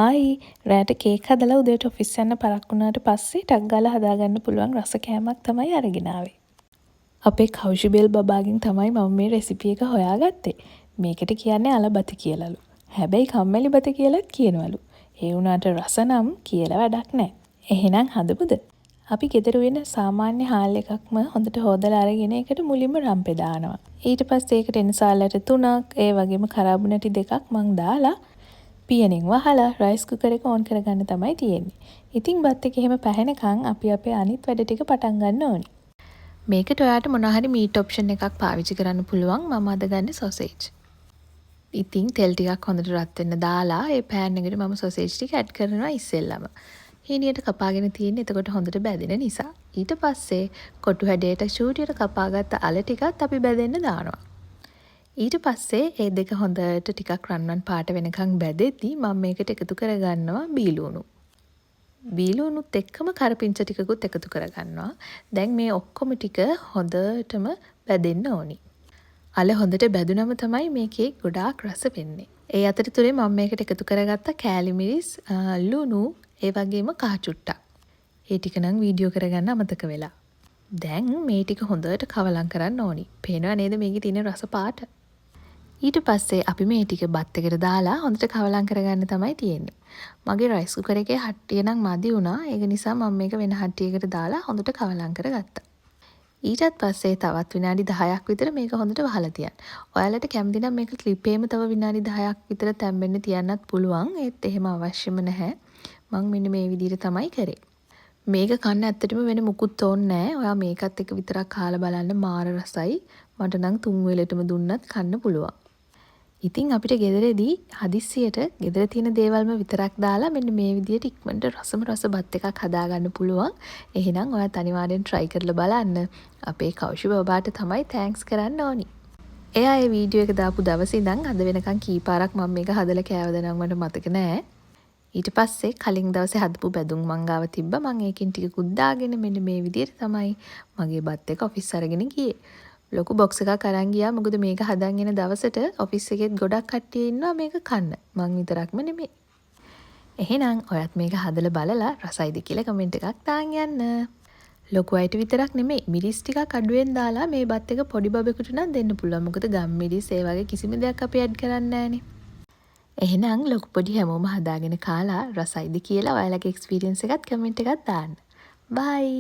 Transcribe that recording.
Hi, රෑට cake හදලා උදේට ඔෆිස් යන්න පරක්කු වුණාට පස්සේ ටක් ගාලා හදාගන්න පුළුවන් රස කෑමක් තමයි අරගෙන ආවේ. අපේ කෞශිබෙල් බබාගෙන් තමයි මම මේ රෙසිපි එක හොයාගත්තේ. මේකට කියන්නේ අල බත කියලාලු. හැබැයි කම්මැලි බත කියලත් කියනවලු. ඒ වුණාට රස නම් කියලා වැඩක් නෑ. එහෙනම් හදමුද? අපි ගෙදර උයන සාමාන්‍ය හාල් එකක්ම හොඳට හෝදලා අරගෙන ඒකට මුලින්ම රම්පෙ දානවා. ඊට පස්සේ ඒකට එනසාල් ඇට තුනක්, ඒ වගේම කරාබු නැටි දෙකක් මං දාලා පියනෙන් වහලා රයිස් කුකර් එක ඕන් කරගන්න තමයි තියෙන්නේ. ඉතින් බත් එක එහෙම පැහෙනකන් අපි අපේ අනිත් වැඩ ටික පටන් ගන්න ඕනි. මේකට ඔයාට මොනවා හරි මීට් ඔප්ෂන් එකක් පාවිච්චි කරන්න පුළුවන්. මම අද ගන්නේ සොසේජ්. ඉතින් තෙල් ටිකක් හොඳට රත් වෙන්න දාලා ඒ පෑන් එකට මම සොසේජ් ටික ඇඩ් කරනවා ඉස්සෙල්ලම. හීනියට කපාගෙන තියෙන්නේ, එතකොට හොඳට බැදෙන නිසා. ඊට පස්සේ කොටු හැඩයට චූටියට කපාගත්ත අල ටිකත් අපි බැදෙන්න දානවා. ඊට පස්සේ ඒ දෙක හොඳට ටිකක් රන්වන් පාට වෙනකන් බැදෙද්දි මම මේකට එකතු කරගන්නවා බීලූණු. බීලූණුත් එක්කම කරපිංච ටිකකුත් එකතු කරගන්නවා. දැන් මේ ඔක්කොම ටික හොඳටම බැදෙන්න ඕනි. අල හොඳට බැදුනම තමයි මේකේ ගොඩාක් රස වෙන්නේ. ඒ අතරතුරේ මම මේකට එකතු කරගත්ත කෑලි මිරිස්, ලුණු, ඒ වගේම කහ චුට්ටක්. ඒ ටික නම් වීඩියෝ කරගන්න අමතක වෙලා. දැන් මේ ටික හොඳට කවලම් කරන්න ඕනි. පේනවා නේද මේකේ තියෙන රස පාට? ඊට පස්සේ අපි මේ ටික බත් එකට දාලා හොඳට කවලම් කරගන්න තමයි තියෙන්නේ. මගේ රයිස් කුකර් එකේ හට්ටිය නම් මදි වුණා. ඒක නිසා මම මේක වෙන හට්ටියකට දාලා හොඳට කවලම් කරගත්තා. ඊටත් පස්සේ තවත් විනාඩි 10ක් විතර මේක හොඳට වහලා තියන්න. ඔයාලට කැමති නම් මේක ලිපේම තව විනාඩි 10ක් විතර තැම්බෙන්න තියන්නත් පුළුවන්. ඒත් එහෙම අවශ්‍යම නැහැ. මං මෙන්න මේ විදිහට තමයි කරේ. මේක කන්න ඇත්තටම වෙන මුකුත් ඕනේ නෑ. ඔයා මේකත් එක්ක විතරක් කාලා බලන්න, මාර රසයි. මට නම් තුන් වේලටම දුන්නත් කන්න පුළුවන්. ඉතින් අපිට ගෙදරදී හදිස්සියට ගෙදර තියෙන දේවල්ම විතරක් දාලා මෙන්න මේ විදියට ඉක්මනට රසම රස බත් එකක් හදාගන්න පුළුවන්. එහෙනම් ඔයාත් අනිවාර්යෙන් try කරලා බලන්න. අපේ කෞෂි බබාට තමයි thanks කරන්න ඕනි. එයා ඒ වීඩියෝ එක දාපු දවසේ ඉඳන් අද වෙනකන් කී පාරක් මම මේක හදලා කෑවද නම් මට මතක නෑ. ඊට පස්සේ කලින් දවසේ හදපු බැදුම් මං ගාව තිබ්බ. මං ඒකෙන් ටිකකුත් දාගෙන මෙන්න මේ විදියට තමයි මගේ බත් එක ඔෆිස් අරගෙන ගියේ. ලොකු බොක්ස් එකක් අරන් ගියා. මොකද මේක හදන් එන දවසට ඔෆිස් එකෙත් ගොඩක් කට්ටිය ඉන්නවා මේක කන්න. මං විතරක්ම නෙමෙයි. එහෙනම් ඔයත් මේක හදලා බලලා රසයිද කියලා කමෙන්ට් එකක් දාන් යන්න. ලොකු අයට විතරක් නෙමෙයි, මිරිස් ටිකක් අඩුවෙන් දාලා මේ බත් එක පොඩි බබෙකුට නම් දෙන්න පුළුවන්. මොකද ගම් මිරිස් ඒ වගේ කිසිම දෙයක් අපි ඇඩ් කරන්නේ නෑනේ. එහෙනම් ලොකු පොඩි හැමෝම හදාගෙන කාලා රසයිද කියලා ඔයාලගේ එක්ස්පීරියන්ස් එකත් කමෙන්ට් එකක් දාන්න. බයි.